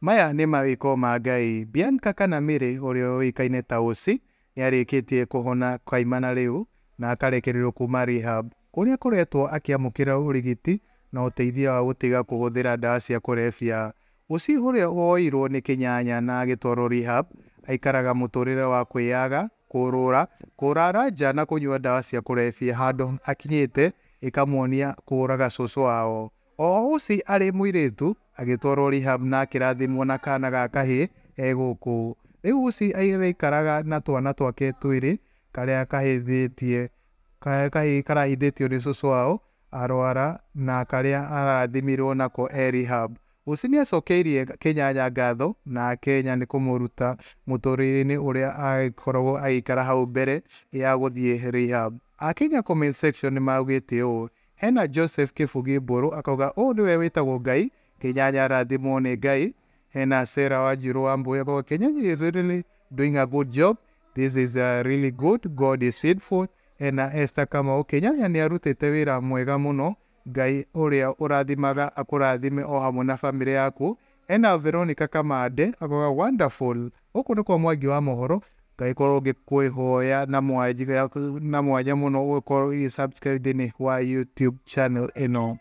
Maya nĩ mawĩko ma Ngai. Bianca Kanamiri ũrĩa ũĩkaine ta Ũci nĩ arĩkĩtie kũhona kaimana rĩu na akarekererio kuma rehab kũrĩa akoretwo akĩamũkĩra ũrigiti na ũteithio wa gũtiga kũhũthĩra ndawa cia kũrebia. Ũci ũrĩa woirwo nĩ Kĩnyanya na agĩtwarwo rehab aikaraga mũtũrĩre wa kwĩyaga, kũũrũra, kũrara nja na kũnyua ndawa cia kũrebia handũ akinyĩte ĩkamuonia kũũraga cũcũ wao. Oho Ũci arĩ mũirĩtu agĩtwarwo rehab na akĩrathimwo na kana ga kahĩĩ e gũkũ. Rĩu Ũci araikaraga na twana twake twĩrĩ karĩa kahithĩtie karĩa karahithĩtio nĩ cũcũ wao arwara na karĩa ararathimirwo nako e rehab. Ũci nĩacokeirie Kĩnyanya ngatho na Kenya nĩ kũmũruta mũtũrĩre-inĩ ũrĩa akoragwo agĩikara hau mbere ya gũthiĩ rehab. Akenya comment section nĩmaugĩte ũũ, hena Joseph Kĩbugi Mbũrũ akauga ũũ nĩwe wĩtagwo Ngai, Kĩnyanya arathimwo nĩ Ngai. Hena Sarah Wanjiru Wambui akauga Kĩnyanya is really doing a good job, this is really good, God is faithful. Hena Esther Kamau, Kĩnyanya nĩ arutĩte wĩra mwega mũno, Ngai ũrĩa ũrathimaga akũrathime o hamwe na bamĩrĩ yaku. Hena Veronica Kamande akauga wonderful. Gũkũ nĩ kwa Mwangi wa mohoro, ngagĩkorwo ngĩkũhoya na mwanya mũno ũgĩkorwo ũgĩ subscribe thĩinĩ wa YouTube channel ĩno.